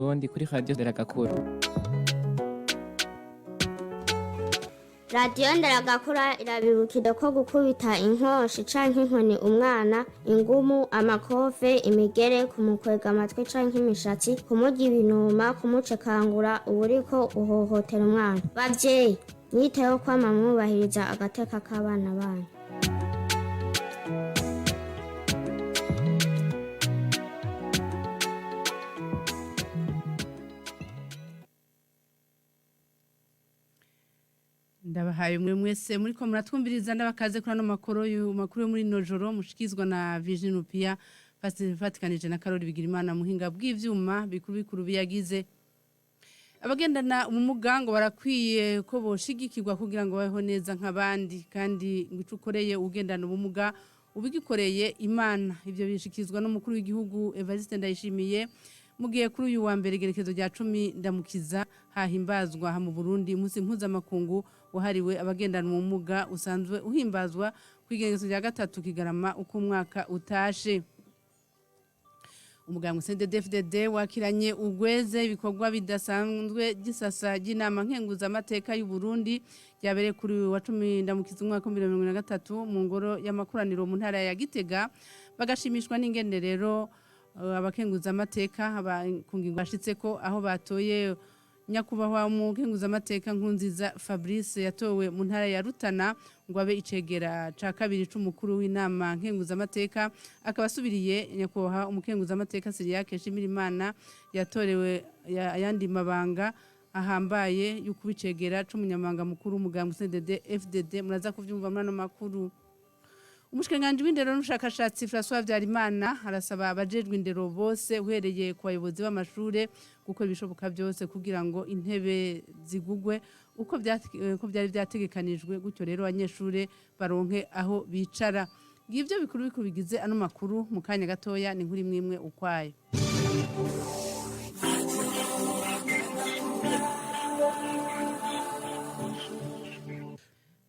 Burundi kuri Radio Nderagakura. Radiyo Nderagakura irabibukira ko gukubita inkoshi canke inkoni umwana, ingumu, amakofe, imigere, kumukwega amatwi canke imishatsi, kumurya ibinuma, kumucekangura uba uriko uhohotera umwana. Bavyeyi, mwiteho kwama mwubahiriza agateka k'abana banyu. Ndabahaye mwe mwese muriko muratwumviriza, ndabakaze kuri ano makuru makuru yo muri no joro mushikizwa na Virgin Rupia fatikanije na Karori Bigirimana muhinga bw'ivyuma bikuru bikuru biyagize. Abagendana ubumuga ngo barakwiye ko boshigikirwa kugira ngo babeho neza nk'abandi, kandi ngo ico ukoreye ugendana ubumuga ubigikoreye Imana. Ivyo bishikizwa n'umukuru w'igihugu Evariste Ndayishimiye mugiye kuri uyu wa mbere igerekezo rya 10 Ndamukiza hahimbazwa ha mu Burundi umunsi mpuzamakungu wahariwe abagendana ubumuga, usanzwe uhimbazwa ku igerekezo rya 3 Kigarama uko umwaka utashe. Umugambwe CNDD-FDD wakiranye ugweze ibikorwa bidasanzwe gisasa ry'inama nkenguza amateka y'u Burundi ryabereye kuri uyu wa 10 Ndamukiza umwaka wa 2023 mu ngoro y'amakoraniro mu ntara ya Gitega, bagashimishwa n'ingene rero abakenguza amateka ku ngingo bashitseko aho batoye nyakubahwa umukenguza amateka Nkurunziza Fabrice yatowe mu ntara ya Rutana ngo abe icegera ca kabiri c'umukuru w'inama nkenguza amateka, akaba asubiriye nyakubahwa umukenguza amateka Cyriaque Nshimirimana yatorewe ayandi mabanga ahambaye y'ukuba icegera c'umunyamabanga mukuru w'umugambwe CNDD FDD. Muraza kuvyumva muri ano makuru. Umushikiranganji w'indero n'ubushakashatsi François Habyarimana arasaba abajejwe indero bose uhereye ku bayobozi b'amashure gukora ibishoboka byose kugira ngo intebe zigugwe uko byari byategekanijwe, gutyo rero abanyeshure baronke aho bicara. Ngivyo bikuru bikuru bigize ano makuru mu kanya gatoya, ni nkuri mwimwe ukwayo.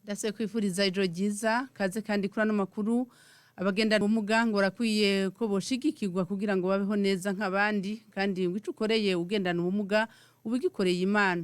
Ndase kwifuriza ijoro ryiza, kaze kandi kuri ano makuru. Abagenda ubumuga ngo barakwiye ko boshigikirwa kugira ngo babeho neza nk'abandi, kandi ngo ico ukoreye ugendana ubumuga ubigikoreye Imana.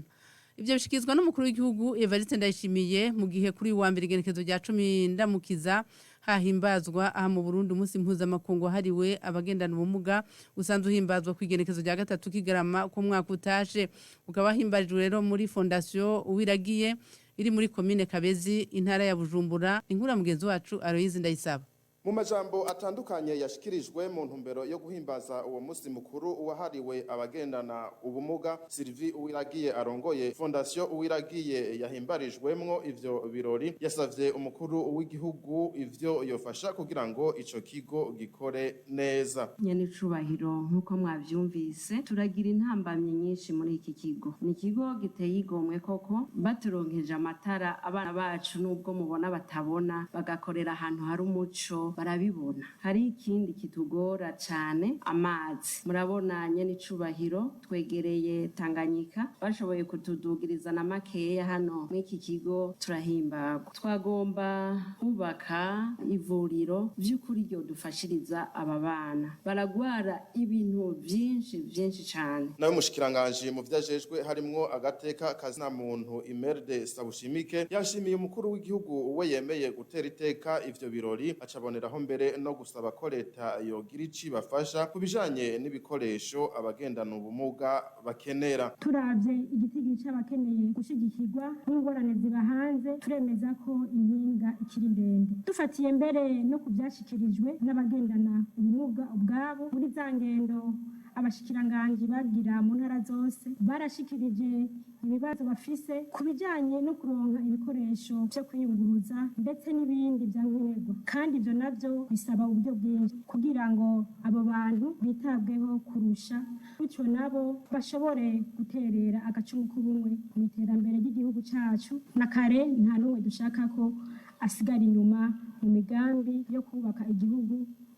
Ivyo bishikizwa n'umukuru w'igihugu Evariste Ndayishimiye mu gihe kuri uyu wa mbere igenekezo rya 10 Ndamukiza hahimbazwa aha mu Burundi umunsi mpuzamakungu wahariwe abagendana ubumuga, usanzwe uhimbazwa ku igenekezo rya 3 Kigarama ku mwaka utashe, ukaba wahimbarijwe rero muri Fondation Uwiragiye iri muri komine Kabezi, intara ya Bujumbura. Inkuru mugenzi wacu Aloyizi Ndayisaba. Mu majambo atandukanye yashikirijwe mu ntumbero yo guhimbaza uwo musi mukuru wahariwe abagendana ubumuga, Sylvie Uwiragiye arongoye Fondation Uwiragiye yahimbarijwemwo ivyo birori yasavye umukuru w'igihugu ivyo yofasha kugira ngo ico kigo gikore neza. Nyenicubahiro, nk'uko mwavyumvise, turagira intambamyi nyinshi muri iki kigo. Ni ikigo giteye igomwe koko. Baturonkeje amatara, abana bacu nubwo mubona batabona, bagakorera ahantu hari umuco barabibona. Hari ikindi kitugora cane, amazi. Murabona nyenicubahiro, twegereye Tanganyika, bashoboye kutudugiriza na makeya hano mw'iki kigo turahimbagwa. Twagomba kubaka ivuriro vy'ukuri ryodufashiriza aba bana, baragwara ibintu vyinshi vyinshi cane. Nawe mushikiranganje mu vyajejwe harimwo agateka kazina muntu Imerde Sabushimike yashimiye umukuru w'igihugu we yemeye gutera iteka ivyo birori, acaboneraho mbere no gusaba ko leta yogira ici bafasha ku bijanye n'ibikoresho abagendana ubumuga bakenera. Turavye igitigi c'abakeneye gushigikirwa n'ingorane ziba hanze, turemeza ko impinga ikiri ndende. Dufatiye mbere no ku vyashikirijwe n'abagendana ubumuga ubwabo muri za ngendo abashikiranganji bagira mu ntara zose, barashikirije ibibazo bafise ku bijanye no kuronka ibikoresho vyo kwiyunguruza ndetse n'ibindi vya nkenerwa, kandi ivyo navyo bisaba uburyo bwinshi kugira ngo abo bantu bitabweho kurusha, bityo nabo bashobore guterera agacumu k'ubumwe mu iterambere ry'igihugu cacu. Na kare nta n'umwe dushaka ko asigara inyuma mu migambi yo kubaka igihugu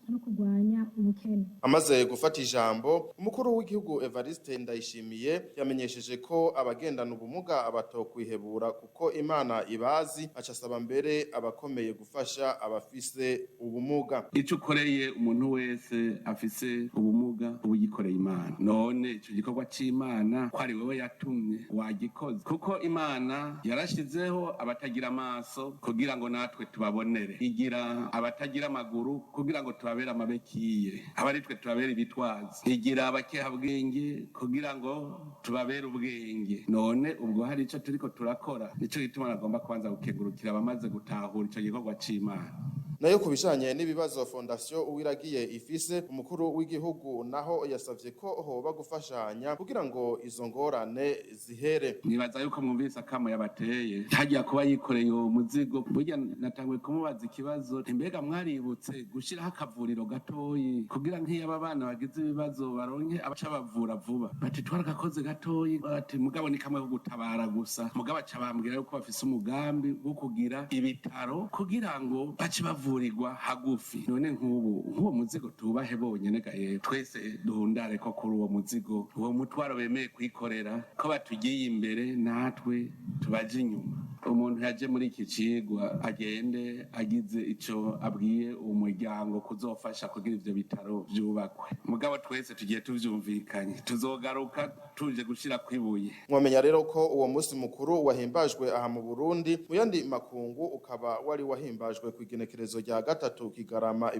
no kurwanya ubukene. Amaze gufata ijambo, umukuru w'igihugu Evariste Ndayishimiye yamenyesheje ko abagendana ubumuga batokwihebura kuko Imana ibazi, aca asaba mbere abakomeye gufasha abafise ubumuga. Icyo ukoreye umuntu wese afise ubumuga uba ugikoreye Imana. None icyo gikorwa c'Imana ko ari wewe yatumye, wagikoze, kuko Imana yarashizeho abatagira amaso kugira ngo natwe tubabonere, igira abatagira amaguru kugira ngo tubabere amabekiye, aba ari twe tubabere ibitwazi, igira abakehabwenge kugira ngo tubabere ubwenge. None ubwo hari ico turiko turakora? Nico gituma nagomba kubanza gukengurukira abamaze gutahura ico gikorwa c'Imana. Nayo ku bijanye n'ibibazo Fondation Uwiragiye ifise, umukuru w'igihugu naho yasavye ko hoba gufashanya kugira ngo izo ngorane zihere. Nibaza yuko mwumvise akamo yabateye, hagiye kuba yikoreye uwo muzigo. Burya natanguye kumubaza ikibazo nti: "Mbega mwaributse gushiraho akavuriro gatoyi kugira nk'iyo aba bana bagize ibibazo baronke abaca bavura vuba?" Bati: "Twaragakoze gatoyi." Bati: "Mugabo ni kamwe ko gutabara gusa." Mugabo aca bambwira yuko bafise umugambi wo kugira ibitaro kugira ngo bace bavurirwa hagufi. None nk'ubu nk'uwo muzigo tubahe bonyene ga yewe, twese duhundare ko kuri uwo muzigo, uwo mutwaro bemeye kwikorera, ko batugiye imbere natwe tubaje inyuma. Umuntu yaje muri iki cigwa agende agize ico abwiye uwo muryango kuzofasha kugira ivyo bitaro vyubakwe. Mugabo twese tugiye tuvyumvikanye, tuzogaruka tuje gushira kwibuye. Mwamenya rero ko uwo musi mukuru wahimbajwe aha mu Burundi, mu yandi makungu ukaba wari wahimbajwe ku igenekerezo rya 3 Kigarama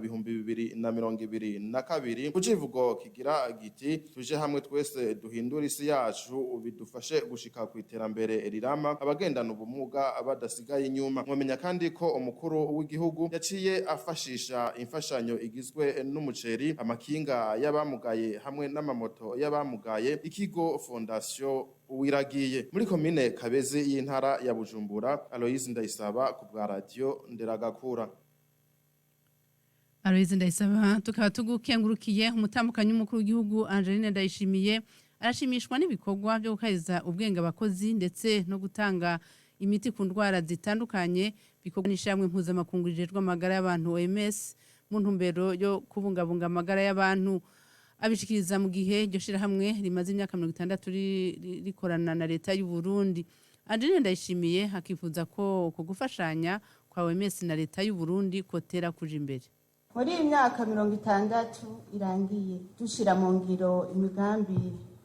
2022, ku civugo kigira giti: "Tuje hamwe twese duhindure isi yacu, bidufashe gushika ku iterambere rirama, abagendana ubumuga badasigaye inyuma." Mwamenya kandi ko umukuru w'igihugu yaciye afashisha imfashanyo igizwe n'umuceri, amakinga y'abamugaye hamwe n'amamoto y'abamugaye ikigo Fondation Uwiragiye muri komine Kabezi y'intara ya Bujumbura. Aloise Ndayisaba ku bwa Radio Nderagakura. Aloise Ndayisaba, tukaba tugukengurukiye. Umutambukanyi w'umukuru w'igihugu Angeline Ndayishimiye arashimishwa n'ibikorwa byo gukariza ubwenge abakozi ndetse no gutanga imiti ku ndwara zitandukanye bikorwa n'ishyirahamwe mpuzamakungu rijejwe amagara y'abantu OMS mu ntumbero yo kubungabunga amagara y'abantu. Abishikiriza mu gihe iryo shirahamwe rimaze imyaka 60 rikorana na leta y'u Burundi. Angeline Ndayishimiye akifuza ko uko gufashanya kwa OMS na leta y'u Burundi kotera kuja imbere. Muri iyi myaka 60 irangiye dushyira mu ngiro imigambi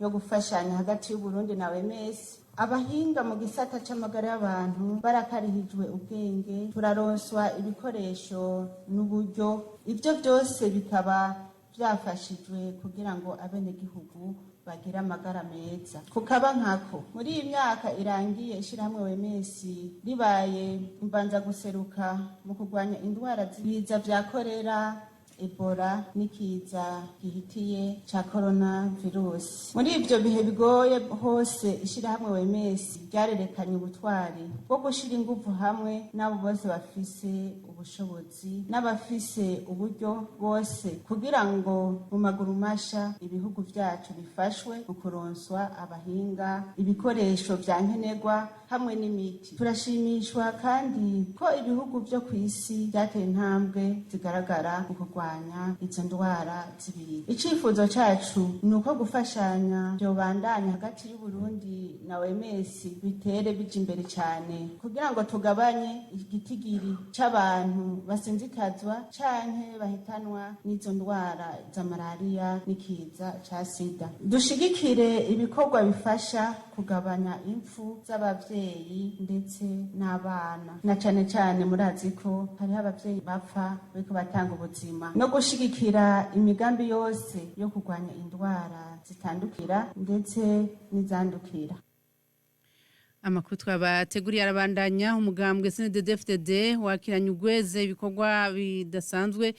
yo gufashanya hagati y'Uburundi na OMS, abahinga mu gisata c'amagara y'abantu barakarihijwe ubwenge, turaronswa ibikoresho n'uburyo. Ibyo byose bikaba byafashijwe kugira ngo abenegihugu bagire amagara meza. Kukaba nkako, muri iyi myaka irangiye ishyirahamwe OMS ribaye imbanza guseruka mu kurwanya indwara z'ibiza vya korera, Ebola n'ikiza gihitiye ca corona virus. Muri ivyo bihe bigoye hose, ishyirahamwe OMS ryarerekanye ubutwari bwo gushira inguvu hamwe n'abo bose bafise ubushobozi n'abafise uburyo bose kugira ngo mu maguru masha ibihugu vyacu bifashwe mu kuronswa abahinga, ibikoresho vya nkenerwa hamwe n'imiti. Turashimishwa kandi ko ibihugu vyo ku isi vyateye intambwe zigaragara mu kurwanya izo ndwara zibiri. Icifuzo cacu ni uko gufashanya vyobandanya hagati y'Uburundi na OMS bitere bija imbere cane kugira ngo tugabanye igitigiri c'abantu basinzikazwa canke bahitanwa n'izo ndwara za malariya n'ikiza ca sida. Dushigikire ibikorwa bifasha kugabanya impfu z'abavyeyi ndetse n'abana, na cane cane murazi ko hariho abavyeyi bapfa bariko batanga ubuzima, no gushigikira imigambi yose yo kurwanya indwara zitandukira ndetse n'izandukira. Amakuru twabateguriye arabandanya. Umugambwe CNDD-FDD wakiranye ugweze ibikorwa bidasanzwe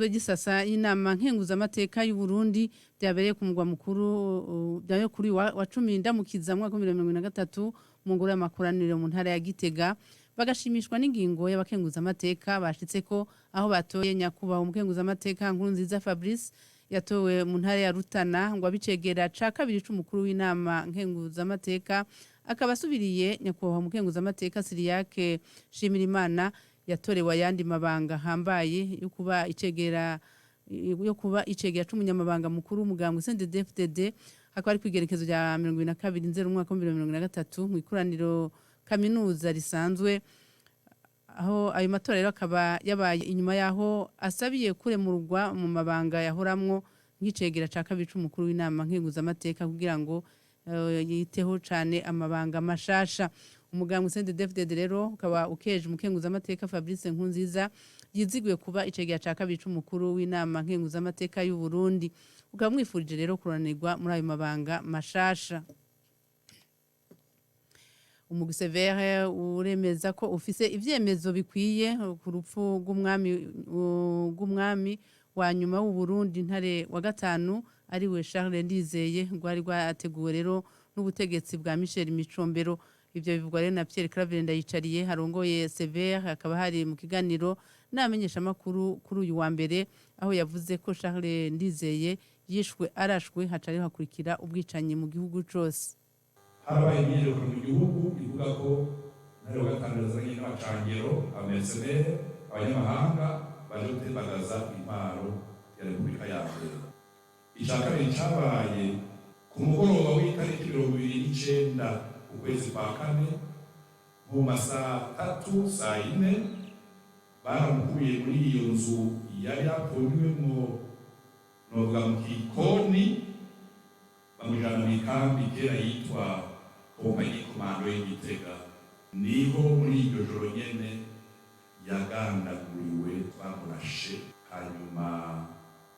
gisasa inama nkenguzamateka y'u Burundi byabereye ku mugwa mukuru, byabereye kuri wa 10 Ndamukiza mwaka wa 2023 mu ngoro y'amakoraniro mu ntara ya Gitega, bagashimishwa n'ingingo y'abakenguzamateka bashitse ko aho batoye nyakubahwa umukenguzamateka Nkurunziza Fabrice yatowe mu ntara ya Rutana ngo abicegera ca kabiri c'umukuru w'inama nkenguzamateka, akaba asubiriye nyakubahwa umukenguzamateka Siriyake Shimirimana. Yatorewe ayandi mabanga hambaye yo kuba icegera c'umunyamabanga mukuru w'umugambwe CNDD-FDD, hakaba ari kwigerekezo rya 22 Nzero umwaka wa 2023 mu ikoraniro kaminuza risanzwe. Aho ayo matora rero akaba yabaye inyuma yaho asabiye kuremurwa mu mabanga yahoramwo nk'icegera ca kabiri c'umukuru w'inama nkenguzamateka kugira ngo yiteho cane amabanga mashasha. Umugambwe CNDD-FDD rero ukaba ukeje umukenguzamateka Fabrice Nkunziza yiziguye kuba icegera ca kabiri c'umukuru w'inama nkenguzamateka y'u Burundi, ukaba mwifurije rero kuranirwa muri ayo mabanga mashasha. Umugwi Severe uremeza ko ufise ivyemezo bikwiye ku rupfu rw'umwami wa nyuma w'u Burundi, Ntare wa gatanu, ari we Charles Ndizeye, rwari rwateguwe rero n'ubutegetsi bwa Michel Micombero. Ivyo bivugwa rero na Pierre Claver Ndayicariye harongoye Severe, akaba hari mu kiganiro n'amenyesha makuru kuri uyu wa mbere, aho yavuze ko Charles Ndizeye yishwe arashwe, haca rero hakurikira ubwicanyi mu gihugu cose. Harabaye imyiyerekano mu gihugu ivuga ko Ntare wa gatanu yazanye n'abacangero, aba mercenaires, abanyamahanga baje gutembagaza intwaro ya Repubulika ya mbere. Icya kabiri cabaye ku mugoroba w'itariki 29 ukwezi kwa kane, mu masaa 3, saa 4, baramukuye muri iyo nzu yari yapfungiwemwo, novuga mu kikoni, bamujana mu ikambi kera yitwa Kompanyi Komando y'Igitega. Niho muri iryo joro nyene yagandaguriwe, bamurashe. Hanyuma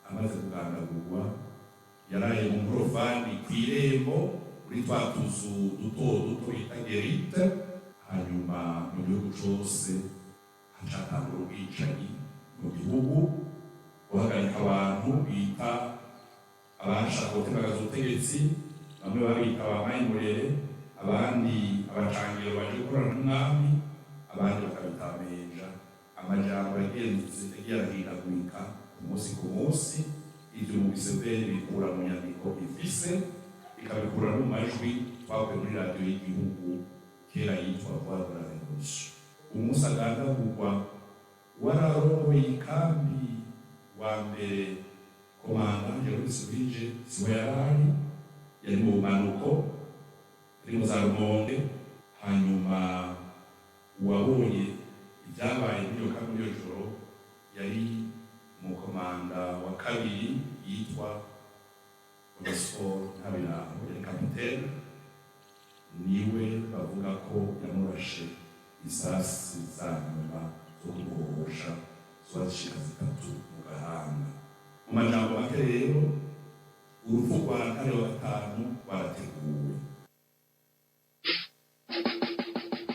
amaze kugandagurwa yaraye mu nkorofani kw'irembo muri twa tuzu duto duto bita guérite. Hanyuma mu gihugu cose hacatangura ubwicanyi mu gihugu, guhagarika abantu bita abashaka gutembagaza ubutegetsi, bamwe babita abamayimurere, abandi abacangiro baje gukorana n'umwami, abandi bakabita ameja. Amajambo yagiye arahindagurika ku munsi ku munsi. Ivyo mu biseveri bikura mu nyandiko ifise, ikabikura no mu majwi twakuye muri radiyo y'igihugu kera yitwa Voix de la Révolution. Umunsi agandagurwa, wararongoye ikambi wa mbere, komanda Jerome Subije, siwe yarari, yari mu bumanuko, yari mu za Rumonge. Hanyuma uwabonye ibyabaye muri iyo kambi muri iyo joro yari umukomanda wa kabiri yitwa Onesphore Ntabiraho, yari kapitene, niwe bavuga ko yamurashe isasi za nyuma zo kumuhohosha, ziba zishika 3 mu gahanga. Mu majambo make rero, urupfu rwa Ntare wa gatanu rwarateguwe.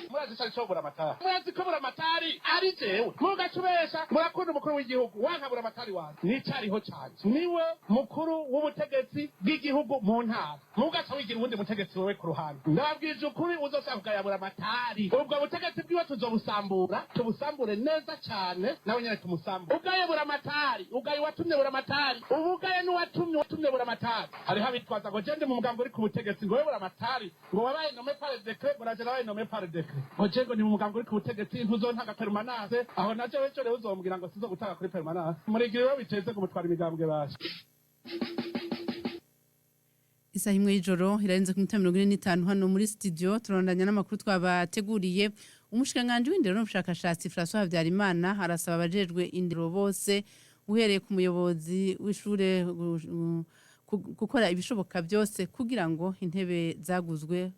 Murazi ko Buramatari, murazi ko Buramatari ari jewe, mugacubesha murakunda umukuru w'igihugu wanka Buramatari wanje nicariho canje, niwe mukuru w'ubutegetsi bw'igihugu mu ntara, mugaca wigira uwundi mutegetsi wewe ku ruhande. Ndababwije ukuri, uzoshaka kugaya Buramatari, ubwo butegetsi bwiwe tuzobusambura, tubusambure neza cane, nawe nyene tumusambure. Ugaye Buramatari, ugaye uwatumye Buramatari, ubugaye n'uwatumye uwatumye Buramatari. Hariho abitwaza ngo je ndi mu mugambi uri ku butegetsi, ngo we Buramatari ngo wabaye nommé par décret, ngo naje nabaye nommé par décret, ngo je ngo ni mu mugambi uri ku butegetsi, ntuzontanga permanence. Aho naje wejo rero uzombwira ngo sizogutanga kuri permanence, murigira iwe biteze ngo mutwara imigambwe basha. Isaha 1 y'ijoro irarenze ku minota 45 hano muri studio, turondanya n'amakuru twabateguriye. Umushikiranganji w'indero n'ubushakashatsi François Habyarimana arasaba abajejwe indero bose, uhereye ku muyobozi w'ishure, gukora ibishoboka byose kugira ngo intebe zaguzwe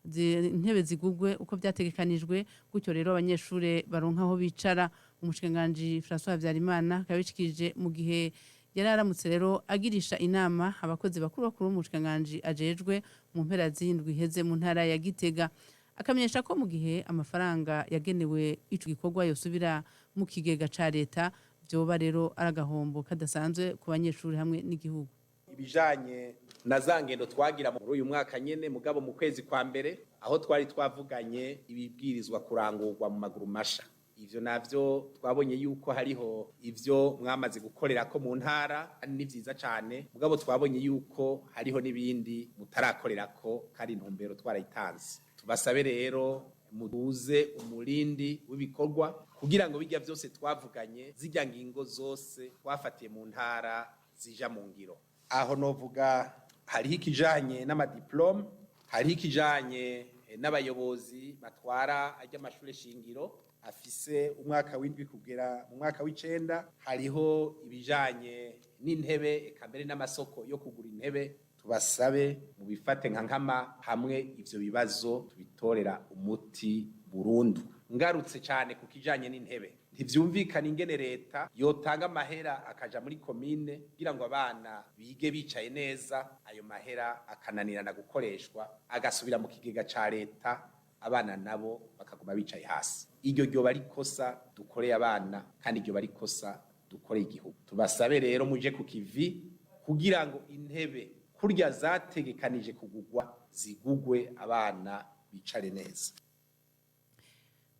intebe zigugwe uko byategekanijwe, gutyo rero abanyeshure baronka aho bicara. Umushikiranganji François Habyarimana akaba yabishikirije mu gihe yari aramutse rero agirisha inama abakozi bakuru bakuru b'umushikiranganji ajejwe mu mpera z'indwi iheze mu ntara ya Gitega, akamenyesha ko mu gihe amafaranga yagenewe ico gikorwa yosubira mu kigega ca leta, vyoba rero ari agahombo kadasanzwe ku banyeshuri hamwe n'igihugu. Ibijanye na za ngendo twagira muri uyu mwaka nyene, mugabo mu kwezi kwa mbere, aho twari twavuganye ibibwirizwa kurangurwa mu maguru masha, ivyo navyo twabonye yuko hariho ivyo mwamaze gukorera ko mu ntara, ni vyiza cane, mugabo twabonye yuko hariho n'ibindi mutarakorera ko, kandi intumbero twarayitanze. Tubasabe rero Muduze umurindi w'ibikorwa kugira ngo bijya byose twavuganye, zijya ngingo zose twafatiye mu ntara zija mu ngiro. Aho novuga hariho ikijanye n'amadiplome, hariho ikijanye n'abayobozi batwara ajya amashure shingiro afise umwaka w'indwi kugera mu mwaka w'icenda, hariho ibijanye n'intebe, eka mbere n'amasoko yo kugura intebe. Tubasabe mubifate nka nkama, hamwe ivyo bibazo tubitorera umuti burundu. Ngarutse cyane ku kijanye n'intebe, ntivyumvikana ingene leta yotanga amahera akaja muri komine kugira ngo abana bige bicaye neza, ayo mahera akananirana gukoreshwa, agasubira mu kigega ca leta, abana nabo bakaguma bicaye hasi. Iryo ryoba ari ikosa dukoreye abana, kandi iryo bari ikosa dukoreye igihugu. Tubasabe rero muje ku kivi kugira ngo intebe kurya zategekanije kugugwa zigugwe, abana bicare neza.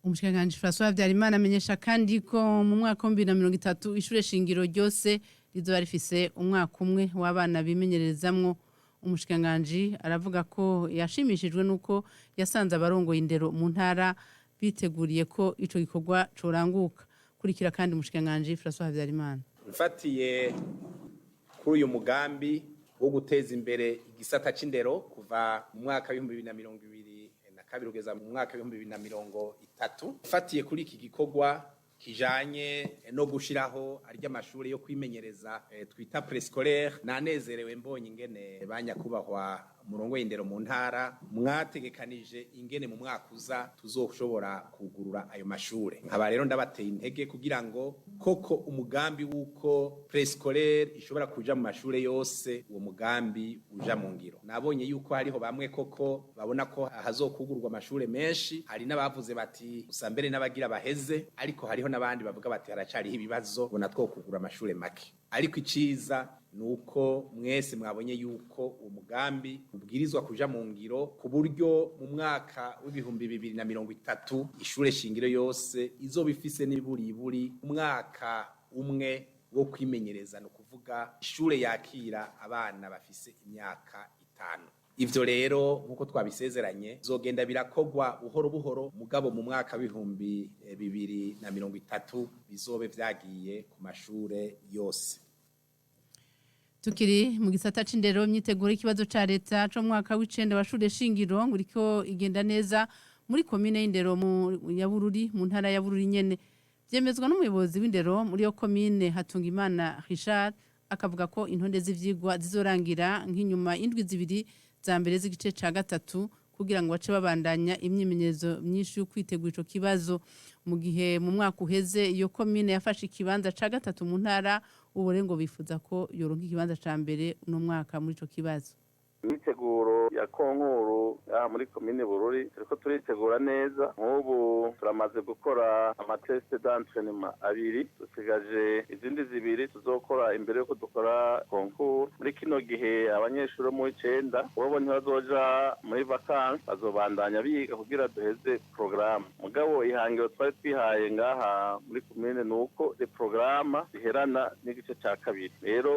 Umushikiranganji François Habyarimana amenyesha kandi ko mu mwaka wa 2030 ishure shingiro ryose rizoba rifise umwaka umwe w'abana bimenyerezamwo. Umushikiranganji aravuga ko yashimishijwe nuko yasanze abarongoye indero mu ntara biteguriye ko ico gikorwa coranguka. Kurikira kandi umushikiranganji François Habyarimana. Mfatiye kuri uyu mugambi wo guteza imbere igisata c'indero kuva mu mwaka w'2022 kugeza mu mwaka w'2030, mfatiye kuri iki gikorwa kijanye no gushiraho arya mashuri yo kwimenyereza twita préscolaire, nanezerewe mbonye ingene banyakubahwa murongo y'indero mu ntara mwategekanije ingene mu mwaka uza tuzoshobora kugurura ayo mashure. Nkaba rero ndabateye intege kugira ngo koko umugambi w'uko préscolaire ishobora kuja mu mashure yose, uwo mugambi uja mu ngiro. Nabonye yuko hariho bamwe koko babona ko hazokugurwa amashure menshi, hari n'abavuze bati gusa mbere n'abagira baheze, ariko hariho n'abandi bavuga bati haracariho ibibazo, bona two kugura amashure make. Ariko iciza nuko mwese mwabonye yuko uwo mugambi ubwirizwa kuja mu ngiro, ku buryo mu mwaka w'2030 ishure shingiro yose izoba ifise n'iburiburi umwaka umwe wo kwimenyereza, no kuvuga ishure yakira abana bafise imyaka 5. Ivyo rero nkuko twabisezeranye zogenda birakogwa buhoro buhoro, mugabo mu mwaka w'2030 bizobe vyagiye ku mashure yose. Tukiri mu gisata c'indero, imyiteguro y'ikibazo ca leta co mu mwaka w'icenda wa shure shingiro ngo iriko igenda neza muri komine y'indero mu ya Bururi, mu ntara ya Bururi nyene. Vyemezwa n'umuyobozi w'indero muri iyo komine, Hatungimana Richard, akavuga ko intonde z'ivyigwa zizorangira nk'inyuma indwi 2 za mbere z'igice ca gatatu, kugira ngo bace babandanya imyimenyerezo myinshi yo kwitegura ico kibazo. Mu gihe mu mwaka uheze iyo komine yafashe ikibanza ca gatatu mu ntara, ubu rero ngo bifuza ko yoronka ikibanza ca mbere uno mwaka muri ico kibazo. Imyiteguro ya concours aha muri komine Bururi turiko turitegura neza. Nk'ubu turamaze gukora ama tests d'entraînement abiri, dusigaje izindi zibiri tuzokora imbere yuko dukora concours. Muri kino gihe abanyeshuri bo mu w'icenda bobo ntibazoja muri vacances, bazobandanya biga kugira duheze porogaramu. Mugabo ihangiro twari twihaye ngaha muri komine ni uko les programmes ziherana n'igice ca kabiri. Rero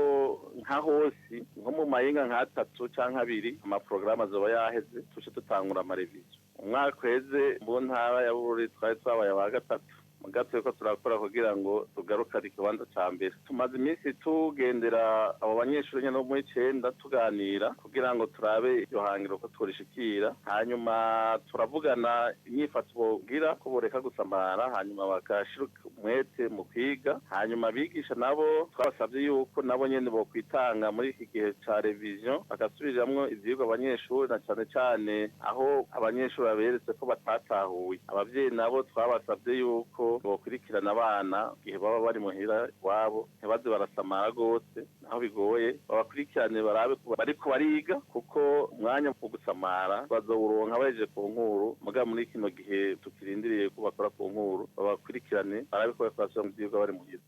nka hose, nko mu mayinga nk'atatu canke abiri, amaporogaramu azoba yaheze, tuce dutangura ama révisions. Umwaka uheze mu ntara ya Bururi twari twabaye aba gatatu, muga turiko turakora kugira ngo tugarukane ikibanza ca mbere. Tumaze iminsi tugendera abo banyeshuri nyene bo muri icenda, tuganira kugira ngo turabe iryo hangiro ko turishikira. Hanyuma turavugana inyifato bogira, ko boreka gusamara, hanyuma bagashira umwete mu kwiga. Hanyuma abigisha nabo twabasavye yuko nabo nyene bokwitanga muri iki gihe ca révision, bagasubiramwo ivyigwa abanyeshuri, na cane cane aho abanyeshuri baberetse ko batatahuye. Abavyeyi nabo twabasavye yuko bokurikirana abana igihe baba bari muhira iwabo, ntibaze barasamara rwose naho bigoye, babakurikirane barabe ko bariko bariga, kuko umwanya wo gusamara bazowuronka bahejeje concours. Mugabo muri kino gihe tukirindiriye ko bakora concours, babakurikirane barabe ko bariko barasubira mu vyigwa bari muhira.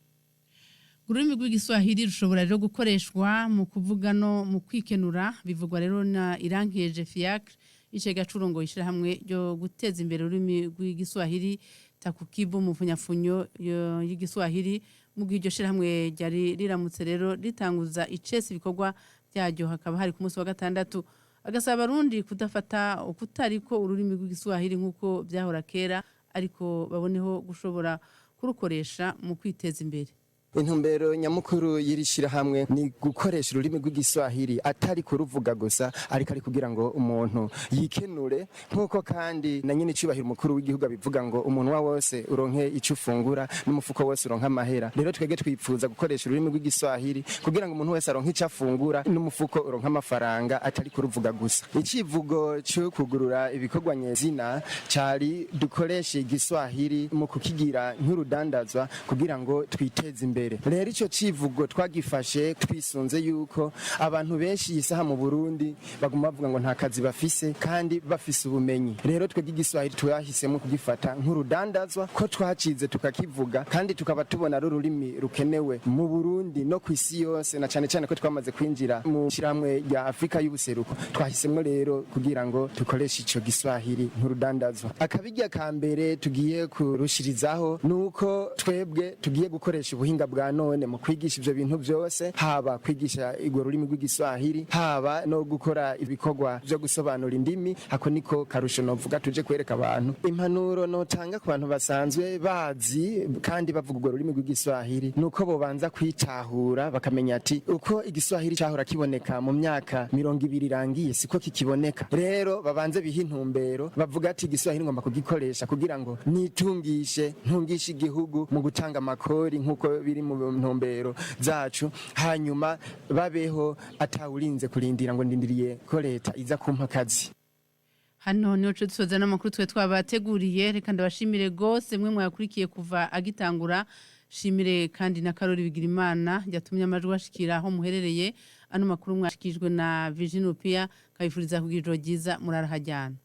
Ururimi rw'Igiswahili rushobora rero gukoreshwa mu kuvuga no mu kwikenura. Bivugwa rero na Irankeje Fiacre, icega curongo ishirahamwe ryo guteza imbere ururimi rw'Igiswahili Takukibu mu mfunyafunyo y'Igiswahili, mu gihe iryo shirahamwe ryari riramutse rero ritanguza icese ibikorwa byaryo, hakaba hari ku munsi wa gatandatu. Agasaba abarundi kudafata ukutariko ururimi rw'igiswahili nk'uko byahora kera, ariko baboneho gushobora kurukoresha mu kwiteza imbere. Intumbero nyamukuru y'iri shirahamwe ni gukoresha ururimi rw'igiswahili, atari kuruvuga gusa, ariko ari kugira ngo umuntu yikenure, nk'uko kandi na nyine icubahiro umukuru w'igihugu abivuga ngo umunwa wose uronke ico ufungura n'umufuko wose uronke amahera. Rero twebwe twipfuza gukoresha ururimi rw'igiswahili kugira ngo umuntu wese aronke ico afungura n'umufuko uronke amafaranga, atari kuruvuga gusa. Icivugo co kugurura ibikorwa nyezina cari dukoreshe igiswahili mu kukigira nk'urudandazwa kugira ngo twiteze imbere. Rero ico civugo twagifashe twisunze yuko abantu benshi iyi saha mu Burundi baguma bavuga ngo nta kazi bafise kandi bafise ubumenyi. Rero twebwe igiswahili twahisemo kugifata nk'urudandazwa, ko twacize tukakivuga kandi tukaba tubona ari ururimi rukenewe mu Burundi no ku isi yose, na cane cane ko twamaze kwinjira mu shirahamwe rya Afrika y'ubuseruko. Twahisemo rero kugira ngo dukoreshe ico giswahili nk'urudandazwa. Akabirya ka mbere tugiye kurushirizaho nuko twebwe tugiye gukoresha ubuhinga bwa none mu kwigisha ivyo bintu byose, haba kwigisha urwo rurimi rw'igiswahili, haba no gukora ibikorwa vyo gusobanura indimi. Ako niko karusho novuga tuje kwereka abantu. Impanuro notanga ku bantu basanzwe bazi kandi bavuga urwo rurimi rw'igiswahili nuko bobanza kwitahura, bakamenya ati uko igiswahili cahora kiboneka mu myaka 20 irangiye siko kikiboneka. Rero babanze bihe intumbero, bavuga ati igiswahili ngomba kugikoresha kugira ngo nitungishe, ntungishe igihugu mu gutanga amakori nk'uko biri mu ntumbero zacu, hanyuma babeho atawurinze kurindira ngo ndindiriye ko leta iza kumpa akazi. Hano niho dusoza n'amakuru twe twabateguriye. Reka ndabashimire gose mwe mwakurikiye kuva agitangura. Shimire kandi na Karori Bigirimana yatumye amajwi ashikira aho muherereye. Ano makuru mwashikijwe na Virgin Upia, kabifuriza kugira ijoro ryiza, murarahajyana.